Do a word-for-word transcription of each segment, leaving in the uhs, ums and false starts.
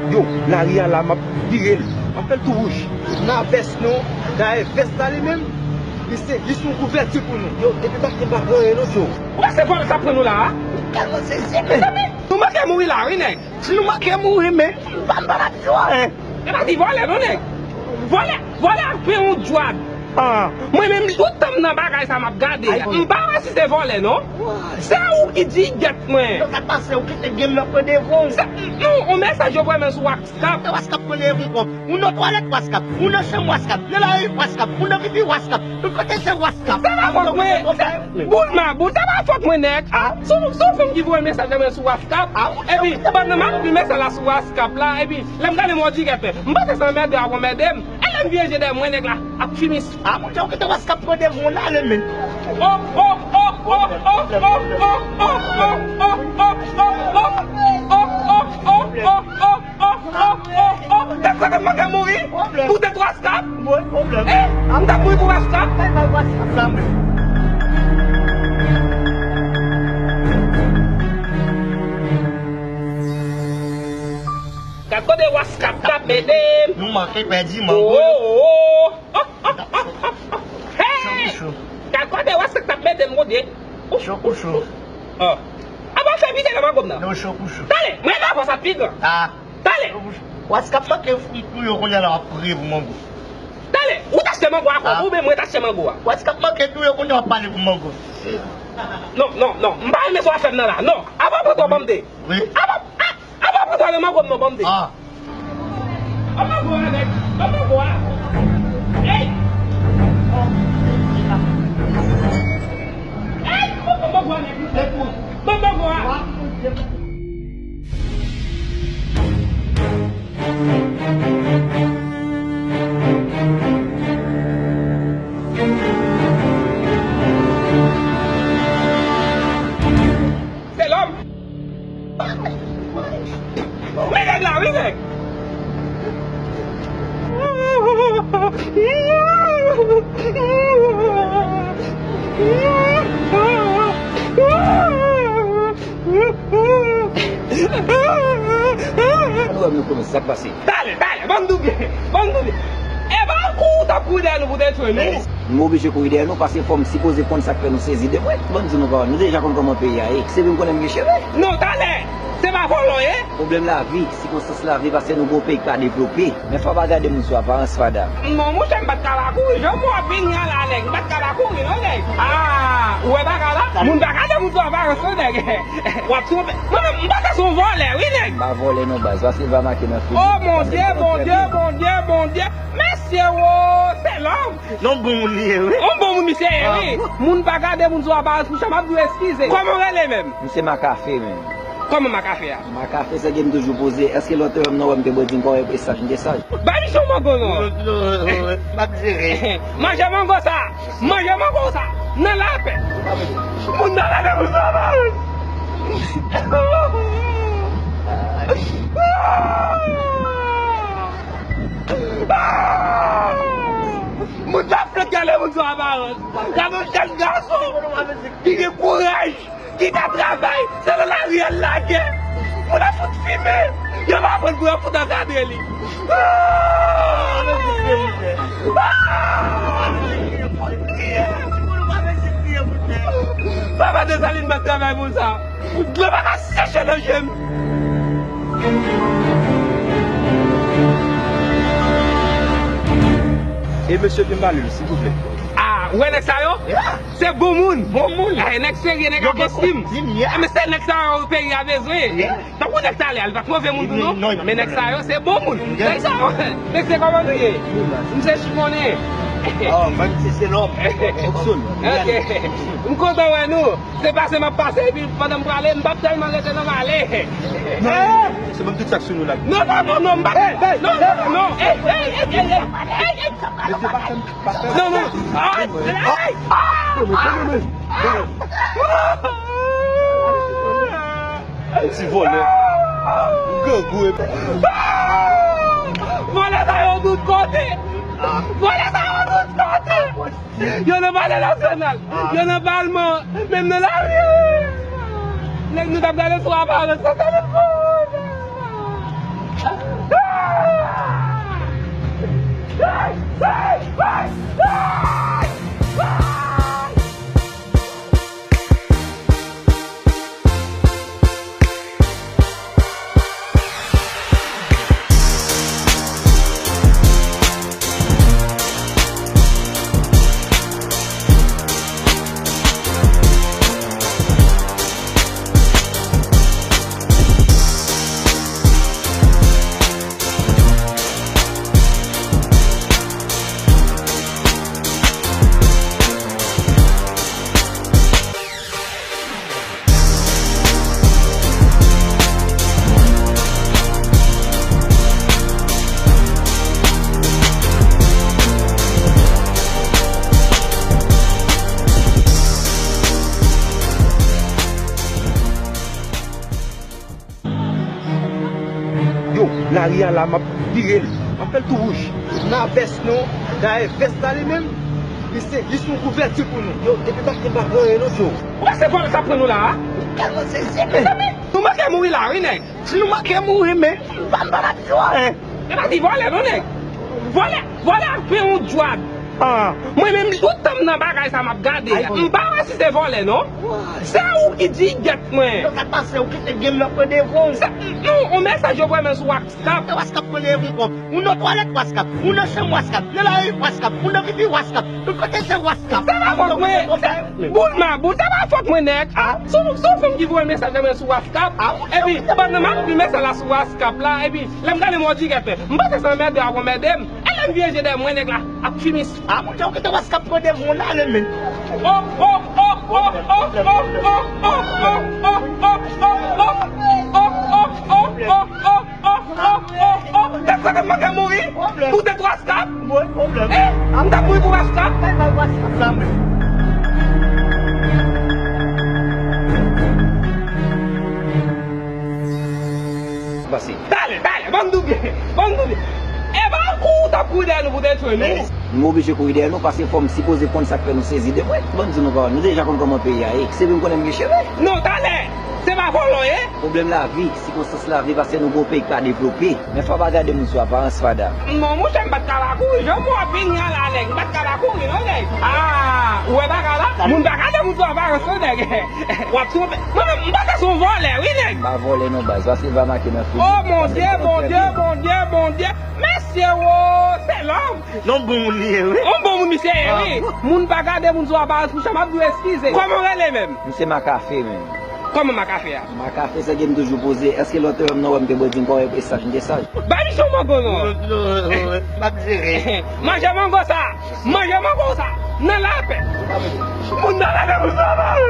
Yo, lari a la, m ap vire l. M ap fè l tou wouj. Nan vès nou, dayè vès la li menm, li se, li se yon kouvèti pou nou. Yo, depi maten m pa pran anyen non, yo. Ou panse vòlè sa pran nou la a? M tèlman sezi, men. Mezanmi, nou manke mouri la, wi, nèg. Si nou manke mouri, men, m pa, m pa, m pa di w anyen. E pa di vòlè, non, nèg. Vòlè, vòlè ap fè yon djwad. Ah, mwen menm, tout tan m nan bagay sa m ap gade a. M pa wè si se vòlè, non. Se ou ki di gèt mwen. Yo, sa pase, ou kite game nan pran devan w. Se, non, yon mesaj yo voye mwen sou WhatsApp. Se WhatsApp pran devan w. Ou nan twalèt WhatsApp, ou nan chanm WhatsApp, nan lari WhatsApp, ou nan pipi WhatsApp. Tout kote se WhatsApp. Se pa fòt mwen. Se boul maboul, se pa fòt mwen, nèg. Ah. Se, se yon fanm ki voye mesaj mwen sou WhatsApp. Ah, epi, pandan m ap li mesaj la sou WhatsApp la, epi, lè m gade m wè dirèk, m panse se anmède w ap anmède m. E lè m vire je dèyè m wè nèg la ap fini. Ah, mon Dieu, ou kite WhatsApp pran devan w la, le men. Oh, oh, oh, oh, oh. Tèt sa te manke mouri pou tèt WhatsApp. Eh, m t ap mouri pou WhatsApp. Gad kote WhatsApp t ap ede m. Nou manke pèdi mango. Oh, oh, oh. Hey! Gad kote WhatsApp t ap mete m, Bondye. Cho pou cho. Ah. Apa fè pite nan mango m nan. Non, cho pou cho. Talè, mwen la fò sa pi gran. Ah. Talè. WhatsApp manke fwi pou yo kounye a la w ap priye pou mango. Talè, ou t achte mango a kòb ou, oubyen mwen t achte mango a? WhatsApp manke tou yo kounye a w ap pale pou mango. Non, non, non. M pa renmen sa w ap fè m nan la. Non. Apa pran twò ban m de. Wi. Apa, ah, apa pran twò nan mango m non, ban m de. Ah. Ban m mango a, nèg. Ban m mango a. Hey! Hey! Ban m mango a, nèg. Ban m mango a. Se lòm. Men nèg la, wi, nèg. Ann wè m yo kòman sa k pase. Talè, talè, ban m doubyen, ban m doubyen. E pa kouri w t ap kouri dèyè nou pou detwi nou? M oblije kouri dèyè nou, paske fò m sipoze konn sa k fè nou sezi de mwen. Ban m di nou, papa, nou deja konn kòman peyi a ye. Se vre m konnen m gen cheve. Non, talè, se pa vòlè w ye. Pwoblèm lavi, sikonstans lavi, paske nou gen yon peyi k pa devlope. Men fò w pa gade moun sou aparans, fada. Non, monchè, m pa t ka pa kouri. Jan w ap vini an la, nèg, m pa t ka pa kouri, non, nèg. Ah, ou wè bagay la? Moun pa gade moun sou aparans, non, nèg. W ap twonpe. Mwen menm, m panse se yon vòlè, wi, nèg. M pa vòlè, non, baz. Paske l pa make nan figi. Oh, Bondye, Bondye, Bondye, Bondye. Mesye, wo, se lòm. Non, bon moun li ye, wi. Yon bon moun misye ye, wi. Ah. Moun pa gade moun sou aparans, monchè, m ap di w eskize. Kòman w rele menm? M se Makafe, menm. Kòman makafe a? Makafe, se ke m toujou poze. Èske lòt lè m nan wè m te bwè dink, wè e saj, m te saj? Bay misye yon mango non. M ap jere. Manje mango sa. Manje mango sa. Nan lapè. Moun nan rele moun sa mal. Moun sa flèt gade moun sa aparans. Gade yon jèn gason ki gen kouraj. Ki ta travay, se nan lari a l lage. Moun ap fout fimen. Yo pa pran l pou yo fout ankadre li. Ah! Ah! Papa Desalin pa t travay pou sa. Dlo pa ka seche nan je m. E mesye vin pale l, silvouplè. Ah, ou wè nèg sa yo? Se bon moun. Bon moun. Eh, nèg serye, nèg ak estim. Eh, men se nèg sa yo peyi a bezwen. Tankou nèg talè a, li pa t move moun tou non. Men nèg sa yo, se bon moun. Nèg sa yo, mesye, kòman nou ye? M se chifonnen. Oh, mwen se se lòm. Ok. M kontan wè nou. Se pase m ap pase, epi pandan m prale, m p ap tèlman rete nan m ale. Non, se menm tout sa k sou nou la. Non, non, non, non, m pa. Non, non, non, non. Mesye, pa fè m. Non, non. Ay, ay, ay. Ti vòlè. Grangou e. Vòlè sa yo tout kote. Vòlè sa yo tout kote. Yo nan Palè Nasyonal. Yo nan Palman. Menm nan lari. Nèg nou t ap gade sou aparans sa, sa nou fè. Yo, lari a la, m ap vire l. M ap fè l tou wouj. Nan vès nou, dayè vès la li menm, li se, li se yon kouvèti pou nou. Yo, depi maten m pa pran anyen non, Djo. Ou pa se vòlè k ap pran nou la a? Tèlman sezi, mezanmi. Nou manke mouri la, wi, nèg. Si nou manke mouri, men, m pa, m pa t ap di w anyen. E pa di vòlè, non, nèg. Vòlè, vòlè ap fè yon djwad. Ah, mwen menm, tout tan m nan bagay sa, m ap gade. M pa wè si se vòlè, non. Se ou ki di gèt mwen. Yo ka pase, ou kite game nan pran devan w. Se, non, on mesaj yo voye mwen sou WhatsApp. Se WhatsApp pran devan w. Ou nan twalèt WhatsApp, ou nan chanm WhatsApp, nan lari WhatsApp, ou nan pipi WhatsApp. Tout kote se WhatsApp. Se pa fòt mwen. Boul ma boul, se pa fòt mwen, nèg. Ah, se ou, se ou fanm ki voye mesaj nan mwen sou WhatsApp. Epi, pandan m ap li mesaj la sou WhatsApp la, epi, lè m gade m wè w dirèk, men m panse se anmède w ap anmède m. E lè m vire je dèyè m wè nèg la ap fimen. Ah, monchè, ou kite WhatsApp pran devan w la, ale, men. Oh, oh, oh. Nèg sa te manke mouri pou tèt WhatsApp. Eh, m t ap mouri pou WhatsApp. Pase. Talè, talè, ban m doubye, ban m doubye. E pa kouri w t ap kouri dèyè nou pou detwi nou. M oblije kouri dèyè nou, paske fò m sipoze konn sa k fè nou sezi de mwen. Ban m di nou pawòl, nou deja konn kòman peyi a ye. Se vre m konnen m gen cheve. Non, talè, se pa vòlè w ye. Pwoblèm lavi, sikonstans lavi, paske nou gen yon peyi k pa devlope. Men fò w pa gade moun sou aparans, fada. Non, monchè, m pa t ka pa kouri. Jan w ap vin la, nèg, m pa t ka pa kouri, non, nèg. Ah, ou wè bagay la? Moun pa gade moun sou aparans, non, nèg. W ap twonpe. Mwen menm, m panse se yon vòlè, wi, nèg. M pa vòlè non, baz, paske l pa make nan figi. Oh, Bondye, Bondye, Bondye, Bondye. Mesye, wo, se lòm. Non, bon moun li ye, wi. Yon bon moun misye ye, wi. Moun pa gade moun sou aparans, monchè, m ap di w eskize. Kòman w rele menm? M se Makafe menm. Kòman Makafe a? Makafe, se ke m toujou poze. Èske lòt lè m nan wè m te bwè dink, wè e saj, m te saj? Bay misye yon mango non. M ap jere. Manje mango sa. Manje mango sa. Nan lapè. Moun nan rele moun sa mal.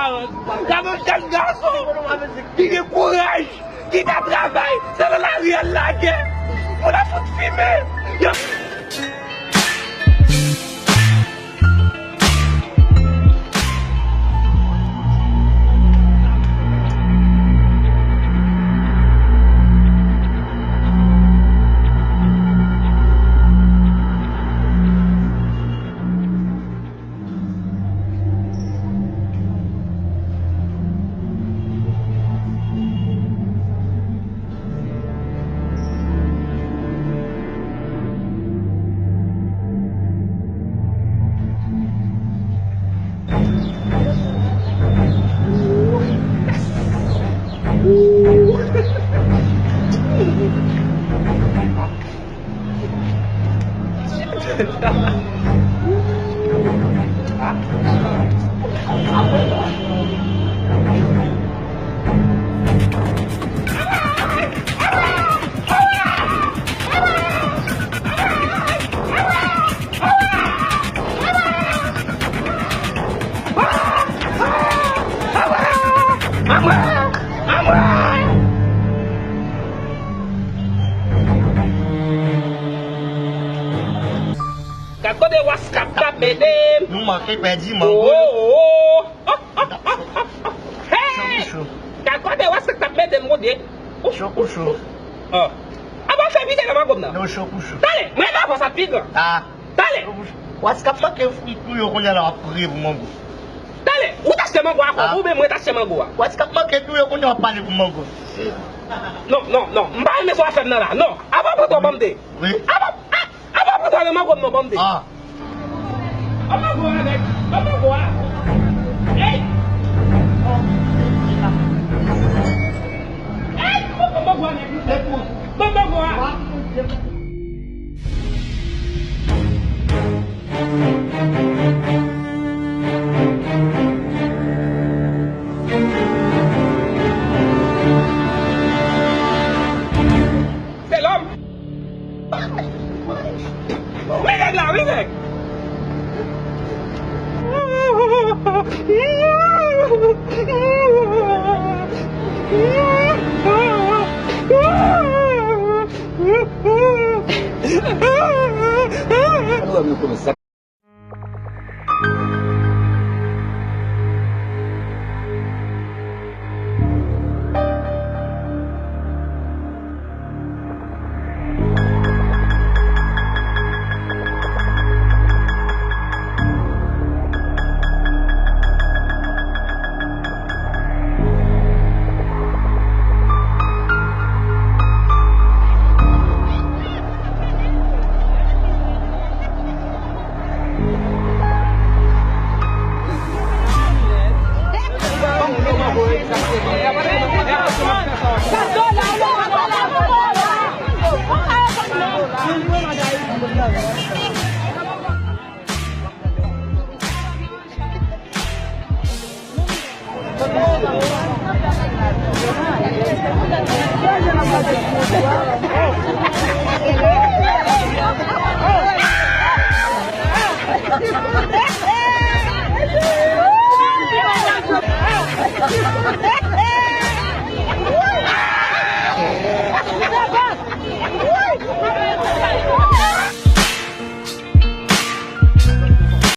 Gade yon jèn gason ki gen kouraj, ki ka travay, se nan lari a l lage. Moun ap fout fimen. Yo. Gad kote Waskap t ap mete m. Nou manke pèdi mango yo. Oh, oh, oh. Hey! Cho pou cho. Gad kote Waskap t ap mete m, mon Dye. Cho pou cho. Oh. Aba fè pite nan mango m nan. Non, cho pou cho. Tande, mwen nan fòs ap pi gran. Ah. Tande. Waskap manke touye w kounye a la w ap priye pou mango. Tande, ou t achte mango a kò, ah, oubyen mwen t achte mango a? Waskap manke touye w kounye a w ap pale pou mango. Non, non, non, m pa renmen sa w ap fè m nan la. Non, aba pran twa banm de. Wi. Aba, a, aba pran twa nan mango m non, banm de. Ah. Ban m mango a, nèg. Ban m mango a. Ey! Ey! Ban m mango a, nèg. Ban m mango a. Se lòm. Wi, nèg la, wi, nèg.